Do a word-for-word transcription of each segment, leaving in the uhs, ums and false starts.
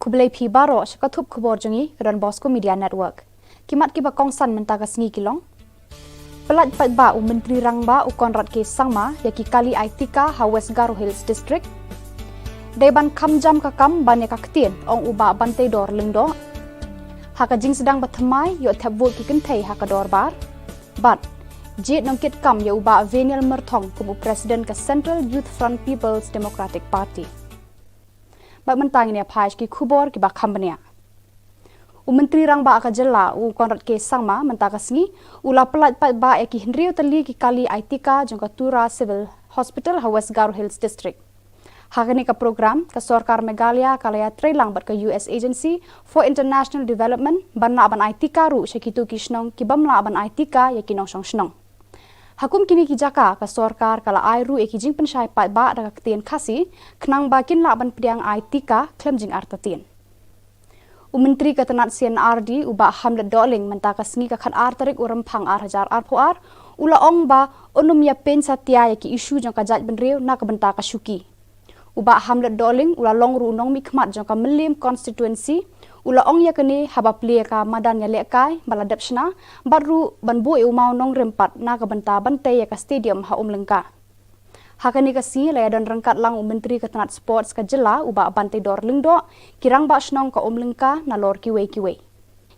Khublei phi baroh sha ka thup khubor jong ngi ka Don Bosco Media Network. Ki mat kiba kongsan mynta ka sngi ki long: Pyllait paidbah u Myntri Rangbah u Conrad K Sangma ïa ki kali ai tika ha West Garo Hills District. Dei ban kham jam ka kam ban ïa ka ktien, ong u Bah Banteidor Lyngdoh. Ha ka jingsdang ba thymmai, ïoh thep vote ki kynthei ha ka dorbar. Bad jied nongkitkam ïa u Bah Veniel Myrthong kum u President ka Central Youth Front People's Democratic Party. Bad mynta ngin ïa phai sha ki khubor kiba kham bniah. U Myntri Rangbah ka jylla u Conrad K Sangma mynta ka sngi u la pyllait paidbah ïa ki hynriew tylli ki kali ai tika jong ka Tura Civil Hospital ha West Garo Hills District. Ha kane ka program, ka sorkar Meghalaya ka la ïatreilang bad ka U S Agency for International Development ban lah ban ai tika ruh sha kito ki shnong kibym lah ban ai tika ïa ki nongshong shnong. Ha kum kine ki jaka, ka sorkar ka la ai ruh ïa ki jingpynshai paidbah da ka ktien Khasi, khnang ba kin lah ban pdiang ai tika khlem jingartatien. U Myntri ka tnat C and R D u Bah Hamlet Dohling mynta ka sngi ka khatar tarik u Rymphang ar hajar arphew ar, u la ong ba un ym ïa pynsatia ïa ki issue jong ka jaitbynriew na ka bynta ka shuki. U Bah Hamlet Dohling u la long ruh u nongmihkhmat jong ka Mylliem constituency, u la ong ïa kane haba plie ïa ka madan ïalehkai ba la dep shna, bad ruh ban buh ïa u mawnongrim pat na ka bynta ban tei ïa ka stadium ha Umlyngka. Ha kane ka sngi la ïadon ryngkat lang u Myntri ka tnat sports ka jylla u Bah Banteidor Lyngdoh, ki rangbah shnong ka Umlyngka nalor kiwei kiwei.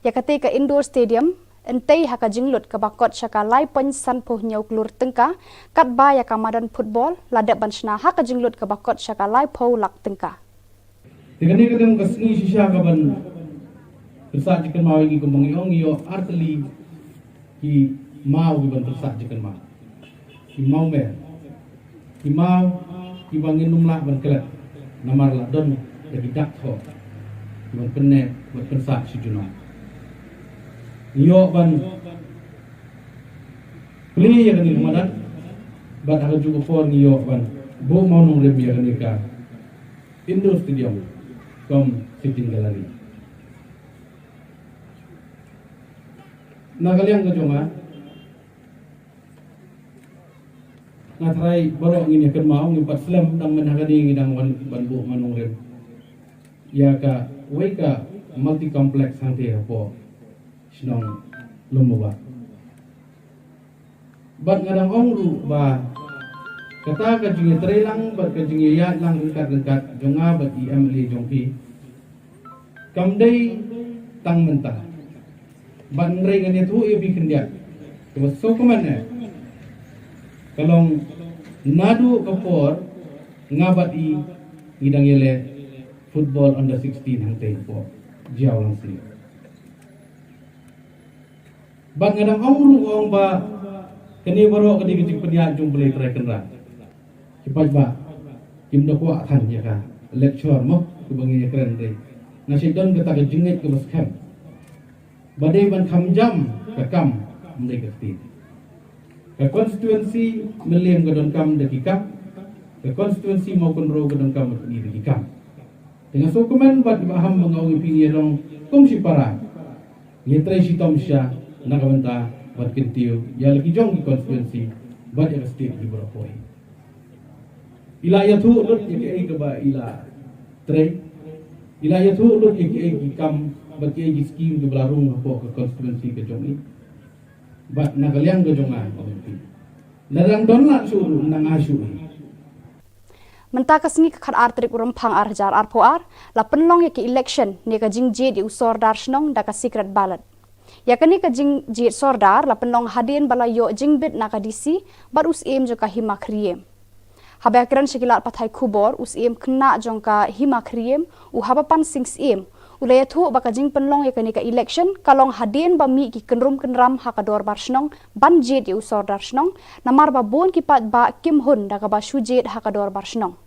Ïa kata ka indoor stadium yn tei ha ka jinglut kaba kot sha ka lai point sanphew hynñiew klur tyngka, katba ïa ka madan football la dep ban shna ha ka jinglut kaba kot sha ka laiphew lak tyngka. Te kane ka dang ka sngi shisha kaban pynsah jingkynmaw ïa ngi kumba ngi ong ïoh artylli ki maw kiban pynsah jingkynmaw. Ki maw mer. Ki maw kiba ngin ym lah ban klet namar la don da ki dak thoh kiban pynneh, ban pynsah shi junom. Ngi ïoh ban plie ïa kane ka madan bad ha kajuh ka por ngi ïoh ban buh mawnongrim ïa kane ka indoor stadium kum sitting gallery. Na ka liang ka jong nga, nga tharai baroh ngin ïa kynmaw, ngim pat slem, dang mynta ka dei ngi dang wan ban buh mawnongrim ïa kawei ka multi complex hangtei hapoh shnong Lumbabad. Bad nga dang ong ruh ba kata ka jingïatreilang bad ka jingïaïaid lang ryngkat ryngkat jong nga bad i M L A jong phi kam dei tang mynta. Bad hynrei ngan ïathuh ïa phi khyndiat, kaba sngewkmen eh, ka long naduh ka por nga bad i ngi dang ïaleh football under sixteen hangtei hapoh Jiaw Langsli. Bad nga dang ong ruh ong ba kane baroh ka dei ka jingpynïaid jong U Blei Trai Kynrad. Ki paidbah kim da kwah than ïa ka lecture mo kaba ngi ïakren dei. Nga shu don kata ka jingngeit kaba skhem ba dei ban kham jam ka kam, ym dei ka ktien. Ka constituency Mylliem ka donkam da ki kam, ka constituency Mawkynrew ka donkam da ki kam. Te nga sngewkmen bad ba ham ba nga ong ïa phi ngi long kum shi para, ngi trei shitom shisha na ka bynta ban kyntiew ïa la ki jong ki constituency bad ïa ka state jong baroh kawei. I la ïathuh lut ïa kiei kaba i la trei, i la ïathuh lut ïa kiei ki kam bad kiei ki skim kiba la rung hapoh ka constituency ka jong i. Bad na ka liang ka jong nga, ong ïa phi, la dang don lad shuh ruh, nang ai shuh hi. Mynta ka sngi ka khatar tarik u Rymphang ar hajar arphew ar la pynlong ïa ka election ne ka jingjied ïa u sordar shnong da ka secret ballot. Ïa kane ka jingjied sordar la pynlong hadien ba la ïoh jingbit na ka D C bad u Syiem jong ka Hima Khyriem. Haba ïakren sha ki lad pathai khubor, u Syiem khynnah jong ka Hima Khyriem, u Habapan Sing Syiem, u la ïathuh ba ka jingpynlong ïa kane ka election ka long hadien ba mih ki kynrum kynram ha ka dorbar shnong ban jied ïa u sordar shnong, namar ba bun ki paidbah kim hun da kaba shu jied ha ka dorbar shnong.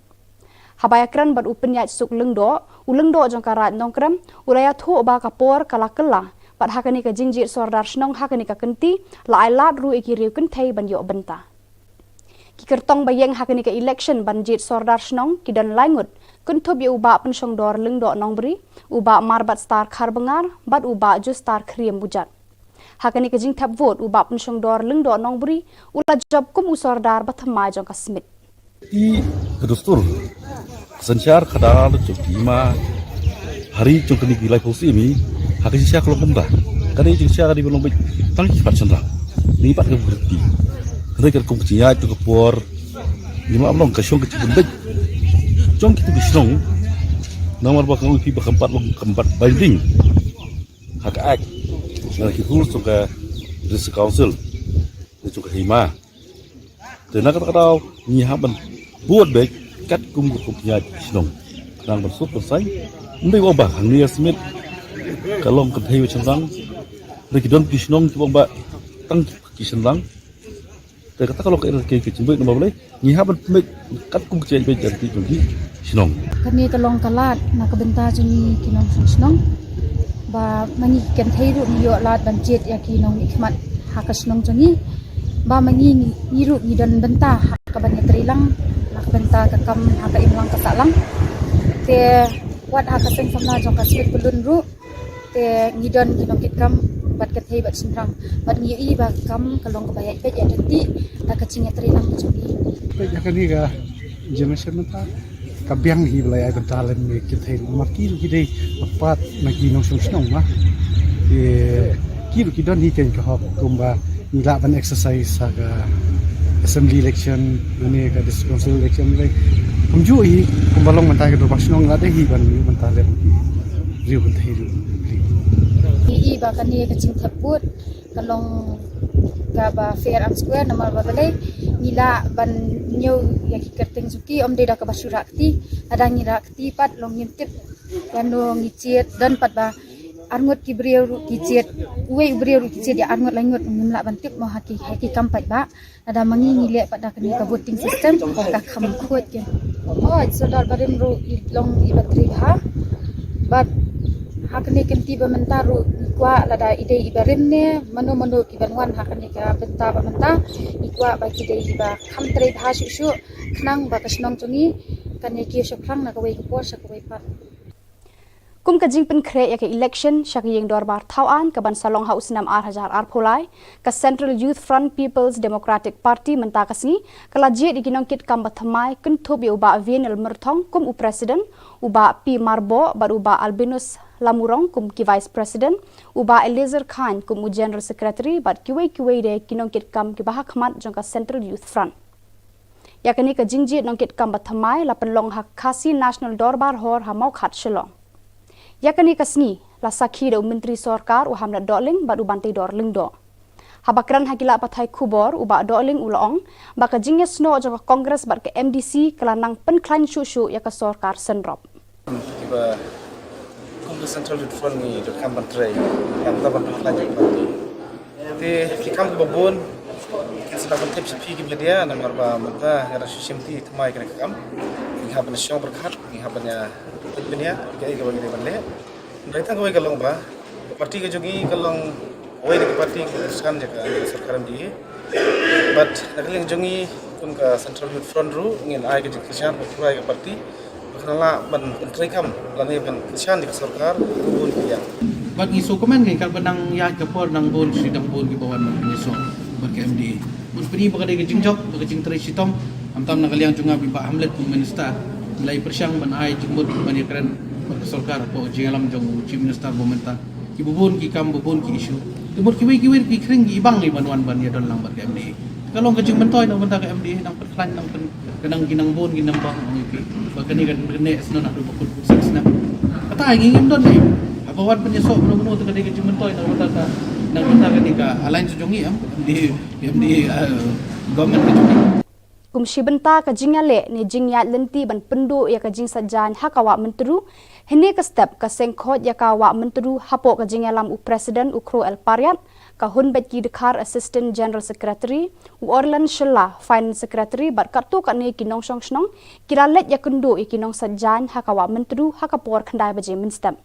Haba ïakren bad u Pynïaid Suk Lyngdoh, u lyngdoh jong ka Raid Nongkrem, u la ïathuh ba ka por ka la kylla bad ha kane ka jingjied sordar shnong ha kane ka kynti la ai lad ruh ïa ki riew kynthei ban ïoh bynta. Ki kyrtong ba ïeng ha kane ka election ban jied sordar shnong ki don lai ngut, kynthup ïa u Bah Pynshongdor Lyngdoh Nongbri, u Bah Marbat Star Kharbyngar bad u Bah Justar Khyriem Bujat. Ha kane ka jingthep vote, u Bah Pynshongdor Lyngdoh Nongbri u la jop kum u sordar ba thymmai jong ka Smit. Ïa ka dustur, synshar khadar jong ki hima, Ri jong kane ki laiphew snem hi, ha ka jingshisha ka long kumta. Kane ka jingshisha ka dei ban long beit tang ki khmat shynrang. Ngi pat ka pyrthei. Hynrei katkum ka jingïaid jong ka por, ngi map long ka shong ka jingpynbeit jong kito ki shnong. Namar ba ka U P ba kam pat long, kam pat binding ha ka Act, na ki rules jong ka District Council, jong ka hima. Te na kata ka daw ngi hap ban bud beit katkum ka rukom pynïaid shnong. Khnang ban suk ban saiñ. Ym dei ba hangne ha Smit ka long kynthei bad shynrang. Hynrei ki don ki shnong kiba ong ba tang ki shynrang. Te kata ka long ka, ka, ka jingbeit namar balei ngi hap ban pynbeit katkum ka jingïaid beit jong ki shnong. Kane ka long ka lad na ka bynta jong ngi ki nongshong shnong. Ba ma ngi ki kynthei ruh ngi ïoh lad ban jied ïa ki nongmihkhmat ha ka shnong jong ngi. Ba ma ngi, ngi ruh ngi don bynta ha kaba ngi trei lang, na ka bynta ka kam ha ka imlang ka sahlang. Te wat ha ka seng samla jong ka Smit Pyllun ruh, te ngi don ki nongkitkam bad kynthei bad shynrang. Bad ngi ïohi ba ka kam ka long kaba ïaid beit ïaid ryntih da ka jingïatrei lang ka jong ngi. Peit ïa kane ka jingmynsiem mynta. Ka biang hi ba la ïai bynta lem ne kynthei namar ki ruh ki dei part na ki nongshong shnong ma. Ki, ki ruh ki don hi keiñ ka hok kumba ngi lah ban exercise ha ka assembly election ne ka district council election lei. Kumjuh hi kumba long mynta ka dorbar shnong la dei hi ban ïoh mynta lem ki riew kynthei ruh. Ngi i ba kane ka jingthep vote ka long kaba fair and square namar ba balei ngi lah ban ñiew ïa ki kyrteng jong ki, ym dei da kaba shu rah kti, lada ngi rah kti pat long ngim tip ïano ngi jied, don pat ba arngut ki briew ruh ki jied, uwei u briew ruh ki jied ïa arngut laingut, ngim lah ban tip mo ha ki, ha ki kam paidbah. Lada ma ngi ngi leh pat da kane ka voting system ka kham khuid keiñ. Hooid, sordar barim ruh i long iba trei bha. Bad ha kane ka kynti ba mynta ruh ngi kwah lada i dei iba rim ne mano mano kiban wan ha kane ka bynta ba mynta, ngi kwah ba ki dei iba kham trei bha shuh shuh khnang ba ka shnong jong ngi kan ïa kiew shaphrang na kawei ka por sha kawei pat. Kum ka jingpynkhreh ïa ka election sha ka ïing dorbar thaw aiñ kaban sa long ha u snem ar hajar arphew lai, ka Central Youth Front People's Democratic Party mynta ka sngi ka la jied ïa ki nongkitkam ba thymmai, kynthup ïa u Bah Vianil Myrthong kum u President, u Bah P Marboh bad u Bah Albinus Lamurong kum ki Vice President, u Bah Eliezer Chyne kum u General Secretary bad kiwei kiwei de ki nongkitkam kiba ha khmat jong ka Central Youth Front. Ïa kane ka jingjied nongkitkam ba thymmai la pynlong ha Khasi National Dorbar Hall ha Mawkhat, Shillong. Ïa kane ka sngi la sakhi da u Myntri Sorkar u Hamlet Dohling bad u Banteidor Lyngdoh. Haba kren ha ki lad pathai khubor, u Bah Dohling u la ong ba ka jingïasnoh jong ka Congress bad ka M D C ka la nang pynkhlaiñ shuh shuh ïa ka sorkar synrop. Kiba kum ka Central Youth Front ngi donkam ban trei, kam da ban pynkhlaiñ ïa ka party. Te ki kam kiba bun kin sa da ban tip sha phi ki media namar ba mynta nga da shu shim ti thymmai kane ka kam. Ngi hap ban shong pyrkhat, ngi hap ban ïa peit ban ïa kaei kaba ngi dei ban leh. Hynrei tang kawei ka long ba ka party ka jong ngi ka long kawei na ki party kiba kyrshan ïa ka sorkar M D A. Bad na ka liang jong ngi kum ka Central Youth Front ruh ngin ai ka jingkyrshan ba pura ïa ka party ba kan lah ban pyntreikam lane ban kyrshan ïa ka sorkar ba bun ki liang. Bad ngi sngewkmen ngi katba nang ïaid ka por nang bun shi dang bun kiba wan ban pynïasoh bad ka M D A. Bun pyni ba ka dei ka jingjop ba ka jingtrei shitom. Khamtam na ka liang jong nga bad i Bah Hamlet kum minister, ngi la ïa pyrshang ban ai jingmut ban ïakren bad ka sorkar hapoh ka jingïalam jong u Chief Minister ba mynta. Kiba bun ki kam, ba bun ki issue. Te mut kiwei kiwei ki khring ki ibang ki ban wan ban ïadon lang bad ka M D A. Ka long ka jingmyntoi na ka bynta ka M D A, nang pynkhlaiñ, nang pyn, ka nang ki nang bun ki nang bang ong ïa phi. Ba kane ka neh snem haduh ba kut snem. Kata ngi ngim don ne. Haba wan pynïasoh mano mano te ka dei ka jingmyntoi na ka bynta ka, na ka bynta kane ka alliance jong ngi, em, M D A, M D A, eh, government ka jong ngi. Kum shi bynta ka jingïaleh ne jingïaid lynti ban pynduh ïa ka jingsait jaiñ ha ka Wah Myntdu, hynne ka step ka seng khot ïa ka Wah Myntdu hapoh ka jingïalam u President u Kro El Pariat, ka Hun Beit Ki Dkhar Assistant General Secretary, u Orlan Shylla Finance Secretary bad katto katne ki nongshong shnong ki la leit ïakynduh ïa ki nongsait jaiñ ha ka Wah Myntdu ha ka por khyndai baje mynstep.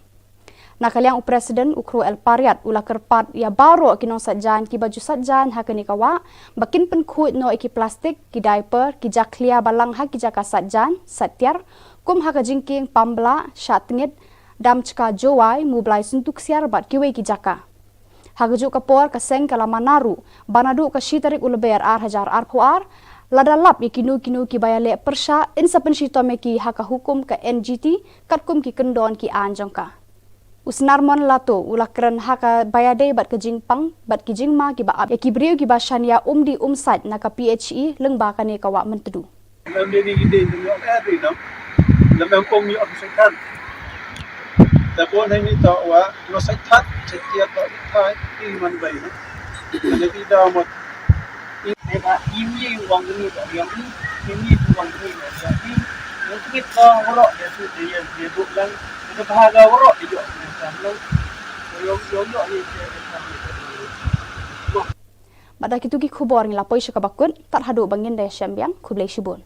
Na ka liang u President u Kro El Pariat u la kyrpad ïa baroh ki nongsait jaiñ kiba ju sait jaiñ ha kane ka wah ba kin pynkhuid noh ïa ki plastik, ki diaper, ki jakhlia ba lang ha ki jaka sait jaiñ, sait tiar, kum ha ka jingkieng Pambla, Shahtngit, Damchka Jowai, Mublai Syntu Ksiar bad kiwei ki jaka. Ha kajuh ka por ka seng ka la mana ruh ba naduh ka shi tarik u Lber ar hajar arphew ar, lada lap ïa kino kino kiba ïaleh pyrshah, yn sa pynshitom ïa ki ha ka hukum ka N G T katkum ki kyndon ki aiñ jong ka. U Snarmon Lato u la kren ha kaba ïadei bad ka jingpang bad ki jingma kiba ap ïa ki briew kiba shaniah umdih umsait na ka P H E lyngba kane ka Wah Myntdu. Lam dei dei dei dei lam dei dei lam lam em pom ïoh sa kan. Da bon hai ni to wa lo sa that sa kia to i thai i man bai na. Lam dei da mo. Eba imi wang ni ba yang ni, imi wang ni ba yang ni. Yang ni to woro ya tu de ya de duk lang. Ita bahaga woro di yo ni kan lang. Yo yo yo ni. Bad da kitu ki khubor ngi la poi sha kaba kut, tad haduh ba ngin da ïashem biang, khublei shibun.